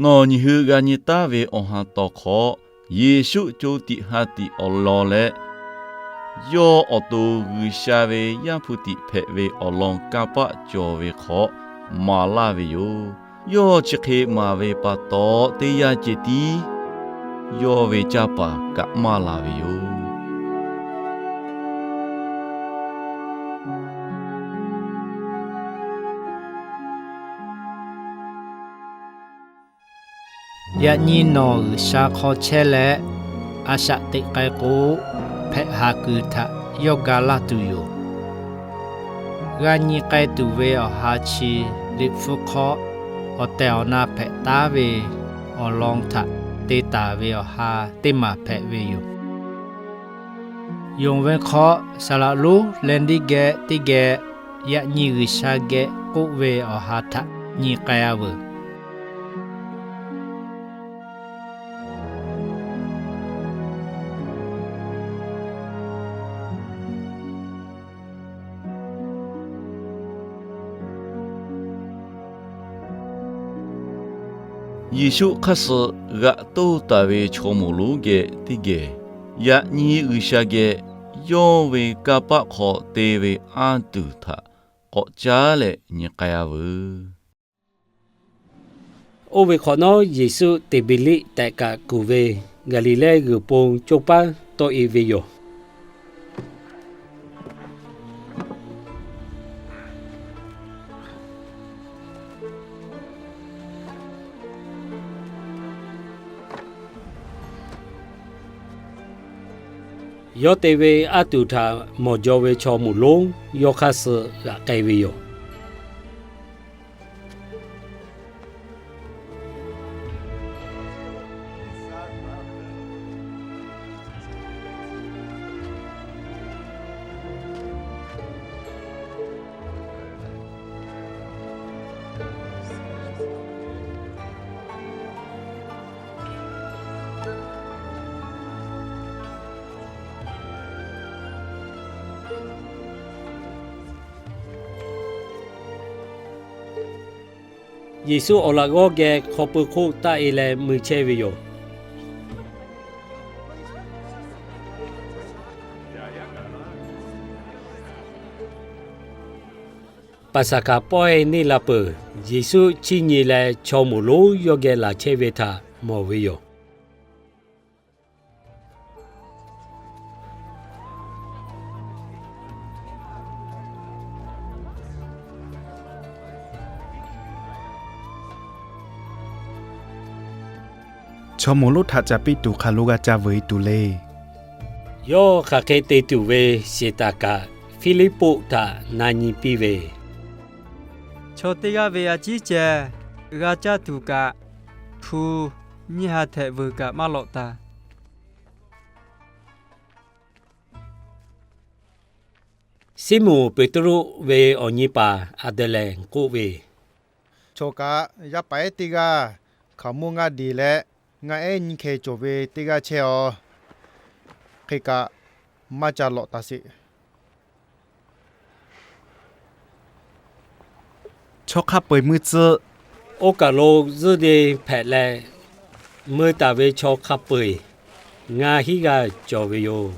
Nawˬ nyiˬ hui g'a nyi taˉ ve awˬ ha tawˍ hk'aw, Yeˍsuˆ co tiꞈ ha tiꞈ awˬ lawn leh, yawˇ awˬ to G'uiˬsha ve Yaˇ hpu tiꞈ hpehꞈ ve awˬ lawn kanˇ paˆ cawˬ ve hk'aw maˍ laˇ ve yoˬ. Yawˇ chi hk'e maˍ ve pa taw, teˇ yanˇ ceh tiˉ yawˇ ve canˇ paˍ kaꞈ maˇ la ve yoˬ. Yaꞈ nyi nawˬ G'uiˬsha hk'aw chehˇ leh, a shaꞈ teꞈ k'ai k'o, hpehꞈ haˍ kuiˬ htaꞈ yawˇ ga laˇ tuˬ yoˬ. G'a nyi k'ai tuˬ ve awˬ ha chi, Liꞈ hpu hk'aw awˬ tehˬ awˬ na hpehꞈ taˉ ve awˬ lawn htaꞈ te taˍ ve awˬ ha teˇ maˬ hpehꞈ ve yoˬ. Yonˍ ve hk'aw, saˍ laꞈ lonˉ Leˍdiˆ geh teˇ geh, yaꞈ nyi G'uiˬsha geh k'oˆ ve awˬ ha htaꞈ nyi k'ai-a veuˬ. Yeˍsuˆ hk'aˇ suh g'aꞈ toˇ taˍ ve chaw moˍ lonˉ geh teˇ geh, yaꞈ nyi G'uiˬsha geh yawˇ ve kanˇ paˆ hk'aw te ve anˇ tuˬ htaꞈ k'awꞈ caˉ leh nyi k'ai-a veuˬ. Oˇ ve hk'awꞈ nawˉ, Yeˍsuˆ Tiˍbeˍriˆ tehꞈ kaꞈ kuˬ ve Gaˍliˍlehˇ g'uiˬ po coˇ paˉ tawˆ e ve yoˬ. Yawˇ te ve anˇ tuˬ htaꞈ mawˬ jaw ve chaw moˍ lonˉ yawˇ hk'aˇ suh g'aꞈ k'ai ve yoˬ. Yeˍsuˆ awˬ laꞈ g'awˇ geh hk'aw pui hk'oˆ taˆ e leh mui chehˇ ve yoˬ. Paˍsaˍhkaˍ pawehˇ neˇ la peuˬ, Yeˍsuˆ chiˇ nyi leh chaw moˍ lonˉ yawˇ geh laˬ chehˇ ve htaꞈ mawˬ ve yoˬ. Chaw moˍ lonˉ htaꞈ caˍ piˇ tuˬ hk'aˬ lo g'a ca vuiˬ e tuˬ le. Yawˇ hk'aˬ hk'e te tuˬ ve sheˍ taˍ kaꞈ Hpiˇliˇpuˆ htaꞈ na nyi piˇ ve, Chaw teˇ g'aˇ ve a ciˉ ceh g'a caˇ tuˬ kaꞈ, hpu nyiˇ ha htehꞈ vuiˬ kaꞈ maˇ lawꞈ taˍ. Siˉmonˍ Peˍtruˆ ve awˬ nyi paˍ Anˍdrehˍ k'oˆ ve, Choˬ kaꞈ yaˇ paˍ ehˉ teˇ g'aˇ hkaoˍmonˇ ngaˇ deˬ leh ngaˇ ehˉ nyiˇ hkeh cawˬ ve teˇ g'aˇ chehˇ-aˬ. Hk'e kaꞈ maˇ ca lawꞈ taˍ sheˍ. Chaw hk'a peu-eˬ mui tcuh. Oˇ kaˬ lo zuhˇ deˇ hpehꞈ leh, mui taˍ ve chaw hk'a peu-eˬ ngaˇ hinˉ g'aˇ cawˬ ve yoˬ.